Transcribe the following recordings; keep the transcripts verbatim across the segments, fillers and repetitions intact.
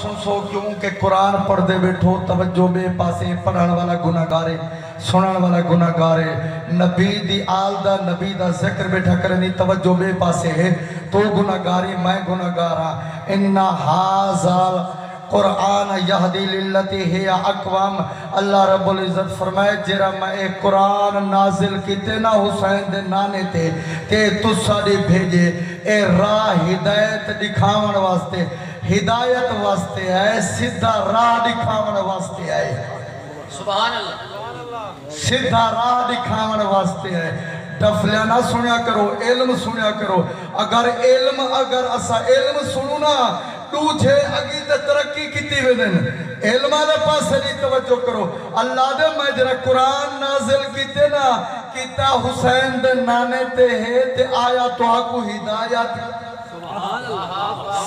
سنسو، کیوں کہ قرآن پڑھدے ٻیٹھو، توجہ ٻئے پاسے، پڑھݨ والا گناہگار ہے، سݨݨ والا گناہگار ہے۔ نبی دی آل دا، نبی دا ذکر ٻیٹھا کرݨ دی، توجہ ٻئے پاسے ہے، توں گناہگار ہیں، میں گناہگار ہاں۔ ان ھذا القرآن یھدی للتی ھی اقوم، اللہ رب العزت فرمائے، جیڑھا میں اے قرآن نازل کیتے نا حسین دے نانے تے، تے تساں ݙے بھیڄے، اے راہ ہدایت ݙکھاوݨ واسطے، ہدایت واسطے آئے، سدھا راہ ݙکھاوݨ واسطے آئے۔ سبحان اللہ۔ سدھا راہ ݙکھاوݨ واسطے آئے۔ ڈفلیاں نہ سݨیا کرو، علم سݨیا کرو۔ اگر علم، اگر اساں علم سݨوں نا، ݙوجھے اڳی تے ترقی کیتی ویندن۔ علم والے پاسے دی توجہ کرو۔ اللہ دے، میں جیڑھا قرآن نازل کیتے نا، کیتا حسین دے نانے تے ہے، تے آیا تہاکوں ہدایت،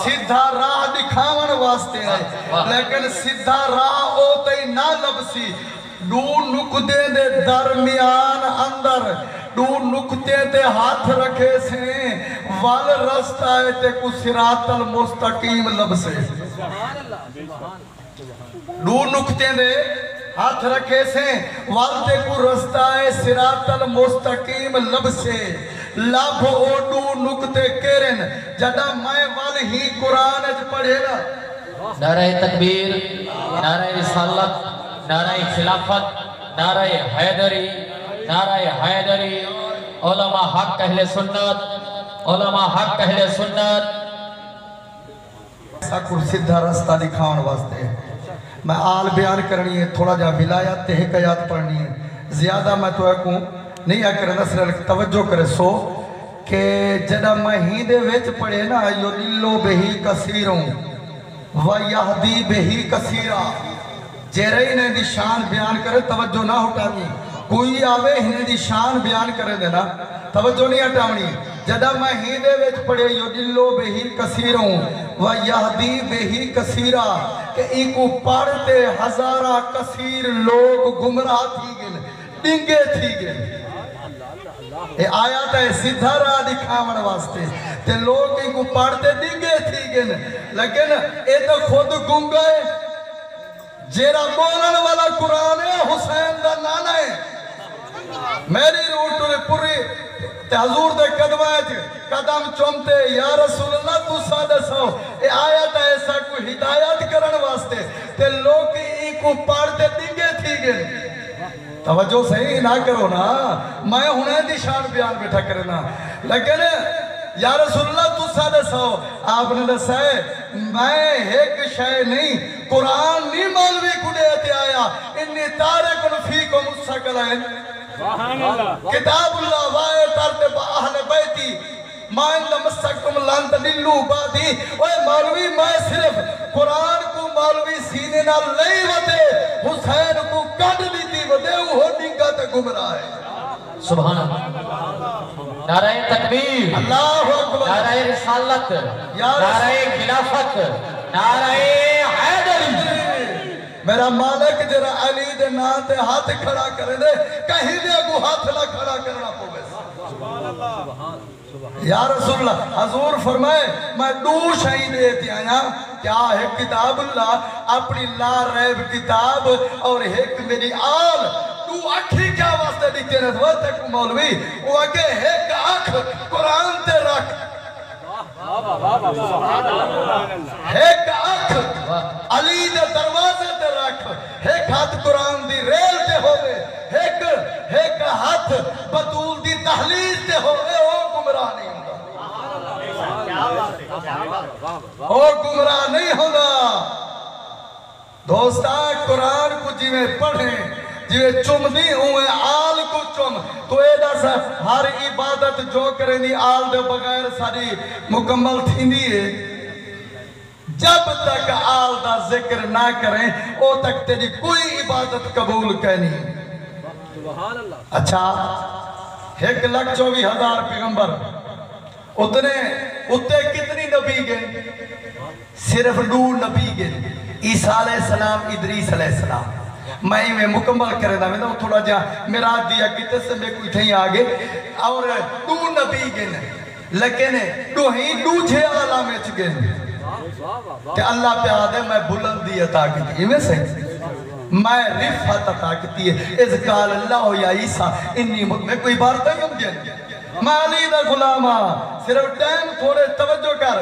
سدھا راہ ݙکھاوݨ واسطے آئے، لیکن سدھا راہ او تئیں نہ لبھسی۔ ݙو نقطیں دے درمیان اندر ݙو نقطیں تے ہتھ رکھیسیں، ول رستہ ہے، تیکوں صراط المستقیم لبھسے۔ ݙو نقطیں دے ہتھ رکھیسیں، ول تیکوں رستہ اے صراط المستقیم لبھسے۔ لبھ او ݙو نقطے کیرن، جݙاں میں ول ہی قرآن اچ پڑھے نا۔ نعرہ تکبیر، نعرہ رسالت، نعرہ خلافت، نعرہ حیدری، نعرہ حیدری، علماء حق اہل سنت، علماء حق اہل سنت۔ ساکوں سدھا رستہ ݙکھاوݨ واسطے میں آل بیان کرݨی ہے، تھوڑا جہا ولایت تے ہک آیت پڑھݨی ہے، زیادہ میں تہاکوں نہیں آ کریندا، صرف توجہ کریسو کہ جݙاں میں ہیندے وچ پڑھے نا، یضل بہ کثیرا و یہدی بہ کثیرا، جیڑھے انہیں دی شان بیان کرے، توجہ نہ ہٹاویں۔ کوئی آوے، انہیں دی شان بیان کرے دے نا، توجہ نہیں ہٹاوݨی۔ جݙاں میں ہیندے وچ پڑھے، یضل بہ کثیرا و یہدی بہ کثیرا، کہ اینکوں پڑھ تے ہزاراں کثیر لوگ گمراہ تھی ڳن، ݙنگے تھی ڳن۔ اے آیت ہے سدھا راہ ݙکھاوݨ واسطے، تے لوگ اینکوں پڑھ تے ݙنگے تھی ڳن۔ لیکن اے تاں خود گنگا ہے۔ جیڑھا ٻولݨ والا قرآن ہے، حسین دا نانا ہے۔ میݙی روح ٹرے پوری تے حضور دے قدماں اچ قدم چم تے، یا رسول اللہ، تساں ݙسو، اے آیت ہے ساکوں ہدایت کرݨ واسطے، تے لوکی اینکوں پڑھ تے ݙنگے تھی ڳن۔ توجہ صحیح نہ کرو نا، میں ہݨ ایندی شان بیان ٻیٹھا کریندا۔ لیکن یا رسول اللہ، تساں ݙسو، آپ نے ݙسائے، میں ہک شے نہیں، قرآن نہیں مولوی کوں ݙے تے آیا، انی تارک فیکم الثقلین۔ سبحان اللہ۔ کتاب اللہ و آیت ارتب اہل بیتی، ما ان تمسکتم لن تضلوا بعدی۔ اوئے مولوی، میں صرف قرآن کوں مولوی سینے نال لئی ودے، حسین کوں کڈھ ݙتی ودے، اوہو ݙنگا تے گمراہ ہے۔ سبحان اللہ۔ نعرہ تکبیر، اللہ اکبر۔ نعرہ رسالت، یا رسول، نعرہ خلافت، نعرہ حیدری۔ میرا مالک جیڑھا علی دے ناں تے ہتھ کھڑا کریندے، کہیں دے اڳوں ہتھ نہ کھڑا کرݨا پوے۔ یا رسول اللہ، حضور فرمائے، میں ݙو شئیں ݙے تے آیاں، کیا؟ ہک کتاب اللہ، اپݨی لا ریب کتاب، اور ہک میݙی آل۔ ݙو اکھیں کیا واسطے ݙتے نے؟ وہ تیکوں مولوی، او آکھے ہک اکھ قرآن تے رکھ، ہک اکھ علی دے دروازے تے رکھ، ہک ہتھ قرآن دی ریل تے ہووے، ہک، ہک ہتھ بتول دی دہلیز تے ہووے، او گمراہ نہیں ہوندا۔ او گمراہ نہیں ہوندا۔ دوستا، قرآن کوں جیویں پڑھیں، جیویں چمدیں، اونویں آل کوں چم۔ توں اے ݙس، ہر عبادت جو کریندی، آل دے بغیر ساݙی مکمل تھیندی ہے؟ جب تک آل دا ذکر نہ کریں، او تک تیݙی کوئی عبادت قبول کائنی۔ سبحان اللہ۔ اچھا، ہک لکھ چووی ہزار پیغمبر، اتنے، اتے کتنی نبی ڳن؟ صرف ݙو نبی ڳن، عیسیٰ علیہ السلام، ادریس علیہ السلام۔ میں ایویں مکمل کریندا وینداں، تھوڑا جہا معراج دی اڳ کیتے سے میکوں اتھائیں آ ڳئے۔ اور ݙو نبی ڳن، لیکن ݙوہیں ݙوجھے عالم وچ ڳن۔ تے اللہ پیا آہدے میں بلندی عطا کیتی، ایویں سئیں؟ میں رفعت عطا کیتی ہے۔ اذ قال اللہ یا عیسیٰ انی مت-، میکوں عبارتاں ہی ہوندیاں ہن۔ میں علی دا غلام ہاں، صرف ٹائم تھوڑے توجہ کر۔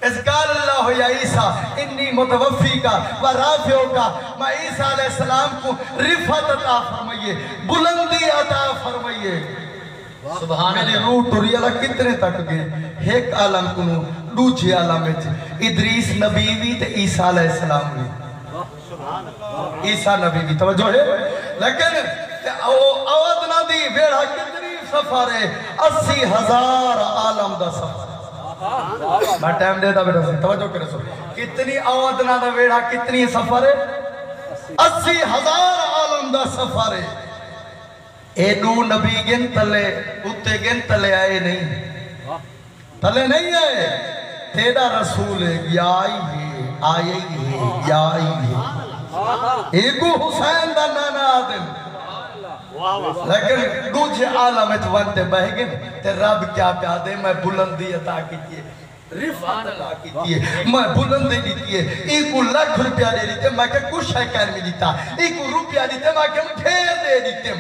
اذ قال اللہ یا عیسیٰ انی متوفیک و رافعک، میں عیسیٰ علیہ السلام کوں رفعت عطا فرمائیے، بلندی عطا فرمائیے۔ سبحان میݙی اللہ۔ روح ٹری والا کتنے تک ڳئے؟ ہک عالم کنوں ݙوجھے عالم وچ، ادریس نبی وی تے عیسیٰ علیہ السلام وی۔ عیسیٰ نبی دی توجہ ہے، لیکن تے او، او ادنیٰ دی ویڑھا کتنی سفر ہے؟ اسی ہزار عالم دا سفر۔ میں ٹائم ݙیندا ٻیٹھا سئیں، توجہ کرے سو۔ کتنی، او ادنیٰ دا ویڑھا کتنی سفر ہے؟ اسی ہزار عالم دا سفر ہے۔ اے ݙو نبی ڳن تلے، اتے ڳن تلے آئے نہیں۔ تلے نہیں آئے۔ تیݙا رسول ہے، ڳیا ہی ہے، آیا ہی ہے، ڳیا ہی ہے۔ ایکوں حسین دا نانا آہدن۔ لیکن ݙوجھے عالم وچ ونڄ تے ٻہہ ڳن تے رب کیا پیا آہدے، میں بلندی عطا کیتی ہے، رفعت عطا کیتی ہے، میں بلندی ݙتی ہے۔ اینکوں لکھ روپیہ ݙے ݙتے، میں کہ کجھ شے کائنی ݙتا۔ اینکوں روپیہ ݙتے، میں کہ ڈھیر ݙے ݙتے۔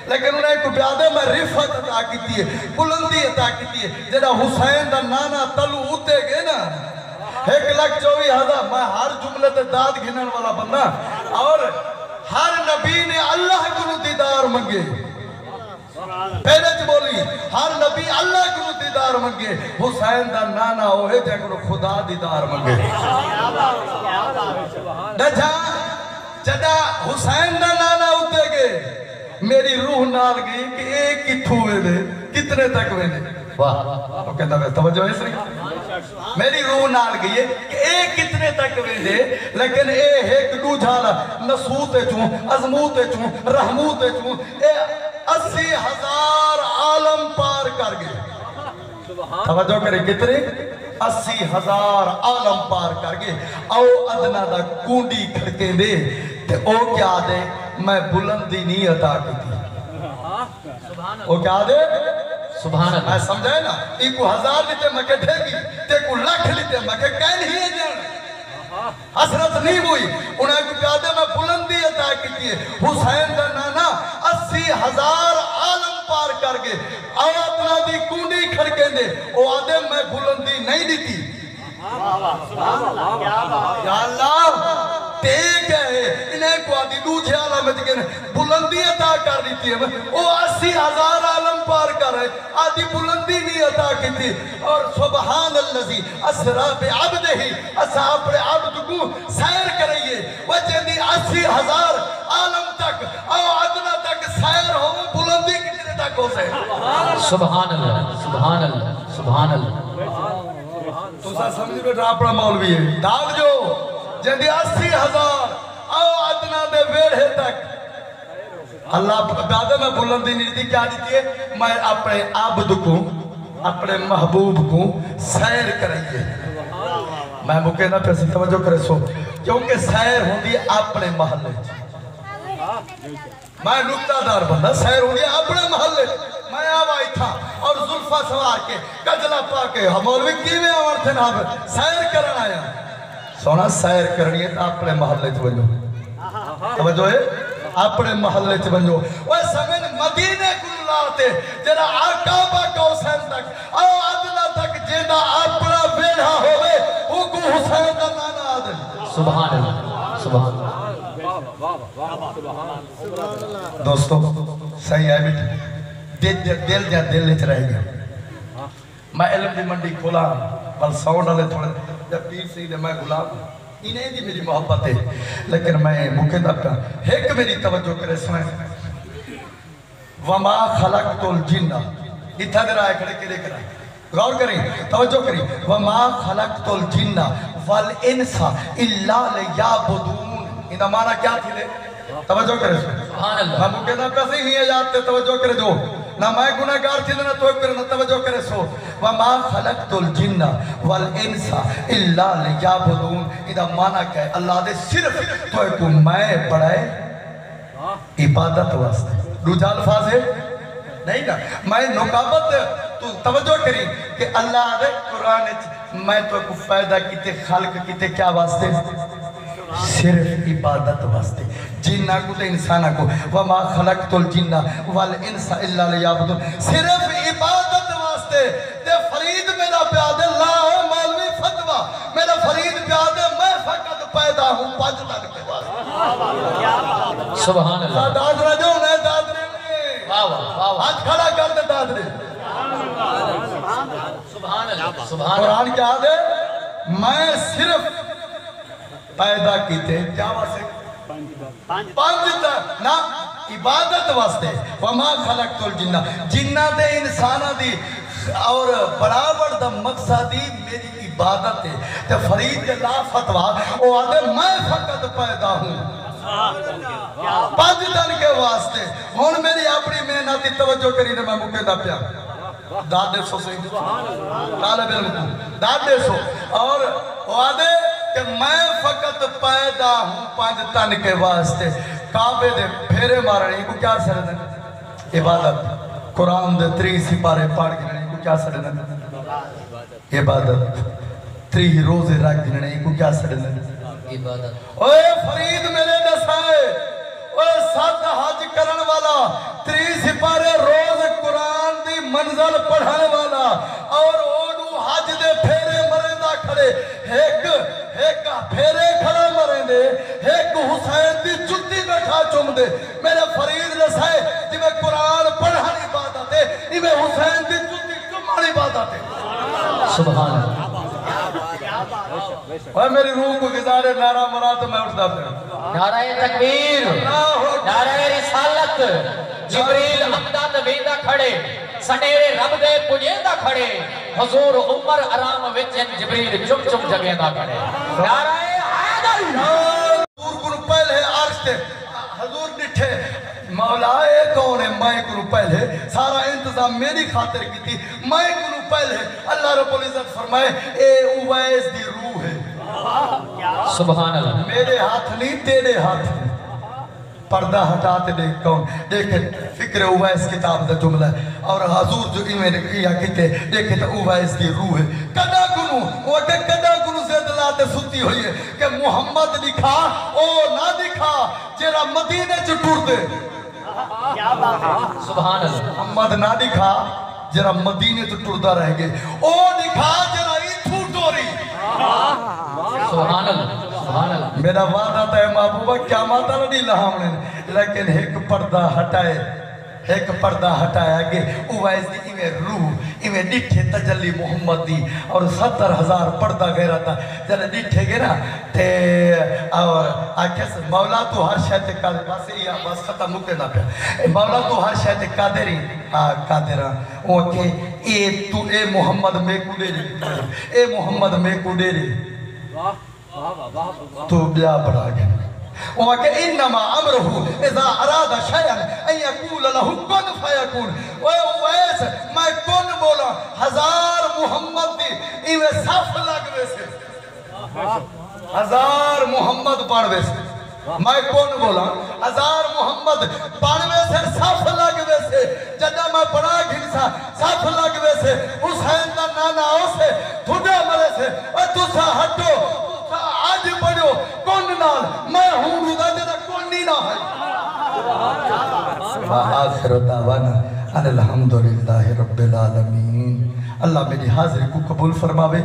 لیکن انہیں کوں پیا آہدے میں رفعت عطا کیتی ہے، بلندی عطا کیتی ہے۔ جیڑھا حسین دا نانا تلوں اتے ڳئے نا، ہک لکھ چووی ہزار، میں ہر جملے تے داد گھنݨ والا بندہ، اور ہر نبی نے اللہ کنوں دیدار منگے۔ پہلے چ ٻولی، ہر نبی اللہ کنوں دیدار منگے، حسین دا نانا اوہے جیں کنوں خدا دیدار منگے۔ ݙجھا، جݙاں حسین دا نانا اتے ڳئے، میݙی روح نال ڳئی کہ اے کتھوں ویندے، کتنے تک ویندے۔ واہ۔ او کہندا پیا، توجہ ہے سئیں؟ میݙی روح نال ڳئی ہے کہ اے کتنے تک ویندے، لیکن اے ہک ݙوجھا نہ، نسوت چوں، عظموت چوں، رحموت چوں، اے اسی ہزار عالم پار کر ڳئے۔ توجہ کرے، کتنے؟ اسی ہزار عالم پار کر ڳئے۔ او ادنیٰ دا کنڈی کھڑکیندے تے او کیا آہدے، میں بلندی نہیں عطا کیتی۔ او کیا آہدے؟ سبحان اللہ۔ میں سمجھائے نا؟ ایکوں ہزار ݙتے میں کہ ڈھیگی، تیکوں لکھ ݙتے میں کہ کائنی ہے ڄاݨ۔ حسرت نہیں ہوئی۔ انہیں کوں پیا آہدے میں بلندی عطا کیتی ہے۔ حسین دا نانا اسی ہزار عالم پار کر ڳئے۔ او ادنیٰ دی کنڈی کھڑکیندے، او آہدے میں بلندی نہیں ݙتی۔ یا اللہ، تے کیا ہے؟ انہیں کوں آہدی ݙوجھے عالم وچ ڳن بلندی عطا کر ݙتی ہے۔ او اسی ہزار عالم پار کر آئے، آہدی بلندی نہیں عطا کیتی۔ اور سبحان الذی اسریٰ بعبدہ، اساں اپݨے عبد کوں سیر کرائیے۔ وہ جیندی اسی ہزار عالم تک، او ادنیٰ تک سیر ہووے، بلندی کتنے تک ہوسے؟ سبحان اللہ، سبحان اللہ، سبحان اللہ۔ تساں سمجھ ٻیٹھے اپݨا مولوی ہے۔ داد جو، جیندی اسی ہزار، او ادنیٰ دے ویڑھے تک۔ اللہ پیا آہدے میں بلندی نہیں ݙتی، کیا ݙتی ہے؟ میں اپݨے عبد کوں، اپݨے محبوب کوں سیر کرائیے۔ میں مکیندا پیا سئیں، توجہ کرے سو، کیونکہ سیر ہوندی ہے اپݨے محلے وچ۔ میں نکتہ دار بندہ، سیر ہوندی ہے اپݨے محلے وچ۔ میں آوا اتھاں اور زلفاں سنوار کے، کجلا پا کے، ہاں مولوی کیویں آوݨ تھے نہ، سیر کرݨ آیا۔ سوہݨا، سیر کرݨی ہے تاں اپݨے محلے وچ ونڄو۔ توجہ ہے؟ اپݨے محلے وچ ونڄو۔ اوئے سمن مدینے کوں لا تے، جیڑھا کعبہ قوسین تک، او ادنیٰ تک جیندا اپݨا ویڑھا ہووے، اوکوں حسین دا نانا آہدن۔ سبحان اللہ، سبحان اللہ۔ دوستو، سئیں آئے ٻیٹھے، دل، دل، دل جا دل وچ رہ ڳیا۔ میں علم دی منڈی کھولاں، ول ساؤنڈ والے تھوڑے، جب پیر سئیں دے میں غلام، انہیں دی میری محبت ہے، لیکن میں مکیندا پیا۔ ہک میری توجہ کرے سئیں۔ وما خلقت الجن، اتھاں دے راہ کھڑے کیڑے کرا؟ غور کریں، توجہ کریں۔ وما خلقت الجن والانس الا لیعبدون۔ ایندا معنی کیا تھیندے؟ توجہ کرے سو۔ سبحان اللہ۔ میں مکیندا پیا سئیں، ہی آیات تے توجہ کرے جو۔ نہ میں گناہگار تھیندے، نہ تہاکوں کرے، نہ توجہ کرے سو۔ وما خلقت الجن والانس الا لیعبدون۔ ایندا معنی کیا ہے؟ اللہ دے صرف تہاکوں میں بݨائے عبادت واسطے۔ ݙوجھا الفاظ ہے؟ نہیں نا۔ میں نقابت تو توجہ کریں کہ اللہ دے قرآن وچ میں تہاکوں پیدا کیتے، خلق کیتے کیا واسطے؟ صرف عبادت واسطے۔ جناں کوں تے انساناں کوں، وما خلقت الجن والانس الا لیعبدون، صرف عبادت واسطے۔ تے فرید میݙا پیا آہدے، لا اے مولوی فتویٰ، میݙا فرید پیا آہدے، میں فقط پیدا ہوں پنج تن کے واسطے۔ سبحان اللہ۔ داد نہ ݙیو، نہ داد ݙیو۔ واہ واہ، واہ واہ۔ ہتھ کھڑا کر تے داد ݙے۔ سبحان اللہ، سبحان اللہ۔ قرآن کیا آہدے؟ میں صرف پیدا کیتے کیا واسطے؟ پنج تن نہ، عبادت واسطے۔ وما خلقت الجن، جناں تے انساناں دی اور بݨاوݨ دا مقصد ہی میری عبادت ہے۔ تے فرید دے لا فتویٰ، او آہدے میں فقط پیدا ہوں پنج تن کے واسطے۔ ہݨ میری اپݨی محنت دی توجہ کری تے میں مکیندا پیا۔ داد ݙیسو سئیں۔ طالب علم کوں داد ݙیسو۔ اور او آہدے کہ میں فقط پیدا ہوں پنج تن کے واسطے۔ کعبے دے پھیرے مارݨے، اینکوں کیا سݙدن؟ عبادت۔ قرآن دے تریہہ سپارے پڑھ گھنݨے، اینکوں کیا سݙدن؟ عبادت۔ تریہہ روزے رکھ گھنݨے، اینکوں کیا سݙدن؟ عبادت۔ اوئے فرید میݙے ݙسائے، اوئے ست حج کرݨ والا، تریہہ سپارے روز قرآن دی منزل پڑھݨ والا، اور اوݙوں حج دے پھیرے مریندا کھڑے، ہک، ہک پھیرے کھڑا مریندے، ہک حسین دی جتی ٻیٹھا چمدے۔ میݙے فرید ݙسائے، جیویں قرآن پڑھݨ عبادت ہے، ایویں حسین دی جتی چمݨ عبادت ہے۔ سبحان اللہ۔ اوئے میری روح کوں غذا ݙے، نعرہ مراں تے میں اٹھدا پیاں۔ نعرہ تکبیر، اللہ اکبر۔ نعرہ رسالت، جبریل امدا تے ویندا کھڑے، سݙیرے رب دے پڄیندا کھڑے، حضور عمر آرام وچ ہن، جبریل چم چم جڳیندا کھڑے۔ نعرہ حیدری۔ حضور کنوں پہلے عرش تے حضور ݙٹھے، مولا اے کون ہے؟ میں کنوں پہلے سارا انتظام میݙی خاطر کیتی، میں کنوں پہلے۔ اللہ رب العزت فرمائے، اے اویس دی روح ہے۔ سبحان اللہ۔ میݙے ہتھ نہیں، تیݙے ہتھ ہیں۔ پردہ ہٹا تے ݙیکھ کون، ݙیکھ فکر اویس کتاب دا جملہ ہے۔ اور حضور جو ایویں کیا کیتے، ݙیکھے تاں اویس دی روح ہے۔ کݙاں کنوں، او آکھے کݙاں کنوں ضد لا تے ستی ہوئی ہے کہ محمد ݙکھا، او نہ ݙکھا جیڑھا مدینے چ ٹردے۔ سبحان اللہ۔ محمد نہ ݙکھا جیڑھا مدینے توں ٹردا رہ ڳئے، او ݙکھا جیڑھا اتھوں ٹوری۔ سبحان اللہ، سبحان اللہ۔ میݙا وعدہ تے محبوبہ قیامت والا ݙینہہ لہاوݨے، لیکن ہک پردہ ہٹائے، ہک پردہ ہٹایا ڳئے، اویس دی ایویں روح، ایویں ݙٹھے تجلی محمد دی، اور ستر ہزار پردہ غیرت دا جݙاں ݙٹھے ڳئے نا، تے اور آکھیس، مولا توں ہر شے تے قادر، بس ایہا، بس ختم، مکیندا پیا۔ اے مولا توں ہر شے تے قادر ہیں، آ قادر ہاں۔ او آکھے، اے توں، اے محمد میکوں ݙے ݙے، اے محمد میکوں ݙے ݙے۔ توں ٻیا بݨا گھن۔ او آکھے، انما امرہ اذا اراد شیئا ان یقول لہ کن فیکون۔ اوئے اویس، میں کن ٻولاں، ہزار محمد دی ایویں صف لڳ ویسے۔ ہزار محمد بݨ ویسے۔ میں کون ٻولاں؟ ہزار محمد بݨ ویسے، صف لڳ ویسے۔ جݙاں میں بݨا گھنساں، صف لڳ ویسے۔ حسین دا نانا آوسے، تھݙا مریسے۔ او تساں ہٹو، تساں اڄ بݨو کون نال، میں ہوں ݙو دا جݙاں کون نی نہ ہئی۔ وآخر دعوانا ان الحمد للہ رب العالمین۔ اللہ میݙی حاضری کوں قبول فرماوے۔